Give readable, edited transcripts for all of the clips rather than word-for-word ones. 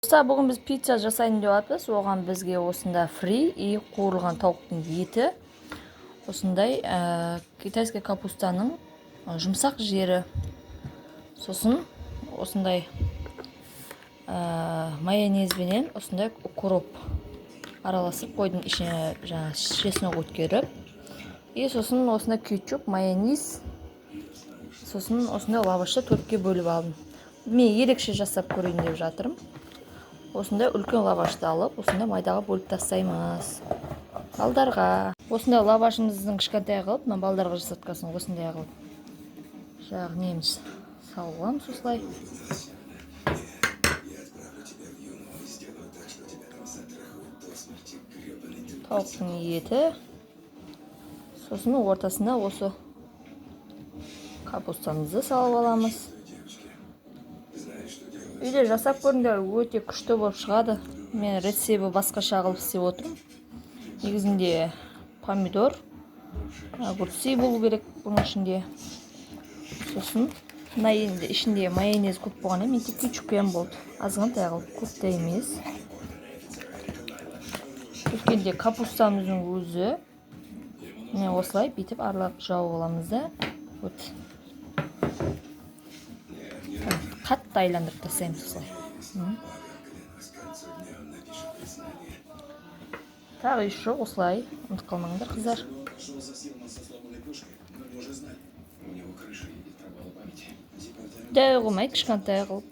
Достар, бүгін біз пицца жасайын деп жатырмыз. Оған бізге осында фри и қуырылған тауықтың еті, осындай китайский капустаның жұмсақ жері, сосын осындай майонезбенен осындай укроп араласып қойдың ішіне жаңа чеснок өткеріп, и сосын осындай кетчуп, майонез, сосын осындай лавашты төртке бөліп алдым. Мен ерекше жасап көрейін деп жатырмын. Осындай үлкен лавашты алып, осындай майдаға бөліп тастаймыз балдарға. Осындай лавашымыздың кішкентай қылып, мына балдарға жасатқасын осындай қылып жаңағы неміз салып аламыз осылай. Тауықтың еті, сосын ортасына осы капустамызды салып аламыз. Үйде жасап көріңдер, өте күшті болып шығады. Мен рецепті басқаша қылып істеп отырмын. Негізінде помидор, огурцы болу керек бұның ішінде. Сосын мына енді ішінде майонез көп болғаннан мен тек кетчуппен болды. Азғантай қылып, көп те емес. Өткенде капустамыздың өзі міне осылай бүйтіп аралап жауып аламыз да, вот қатты айландырып тастаймыз осылай. Тағы еще осылай, ұмытып қалмаңдар, қыздар. Дәу қылмай, кішкентай қылып.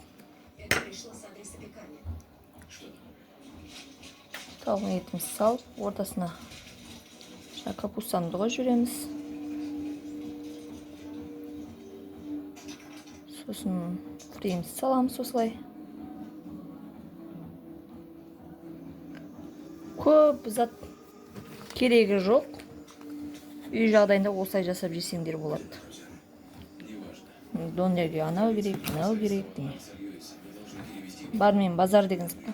Тауықтың етімізді салып, ортасына жаңа капустаны қойып жібереміз. Сосын фриімізді саламыз осылай. Көп зат керегі жоқ. Үй жағдайында осылай жасап жесеңдер болады. Донерге анау керек, мынау керек деген. Бар мен базар деген зат қой.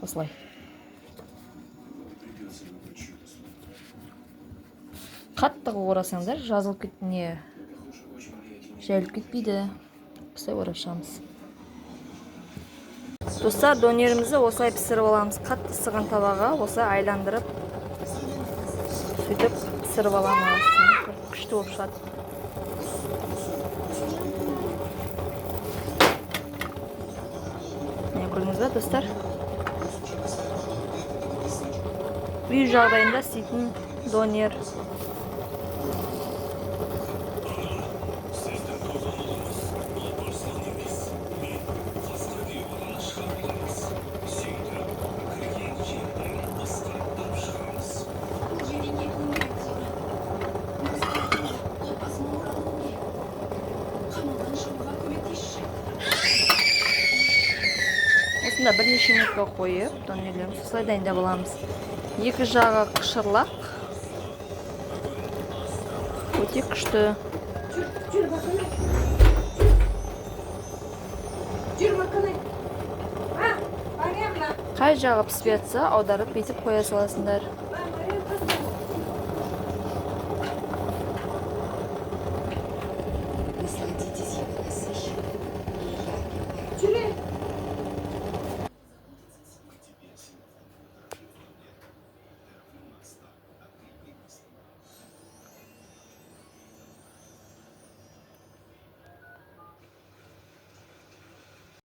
Осылай. Қатты қылып орасаңдар, жазылып кет, не, жайылып кетпейді. Осылай орап шығамыз. Достар, донерімізді осылай пісіріп аламыз. Қатты ысыған табаға осылай айландырып, сөйтіп пісіріп аламыз. Күшті болып шығады. Міне көрдіңіз ба, достар? Үй жағдайында істейтін донер. Осында бірнеше минутқа қойып, донерлерімізді осылай дайындап аламыз. Екі жағы қышырлақ, өте күшті. Қай жағы піспей жатса, аударып бүйтіп қоя саласыңдар.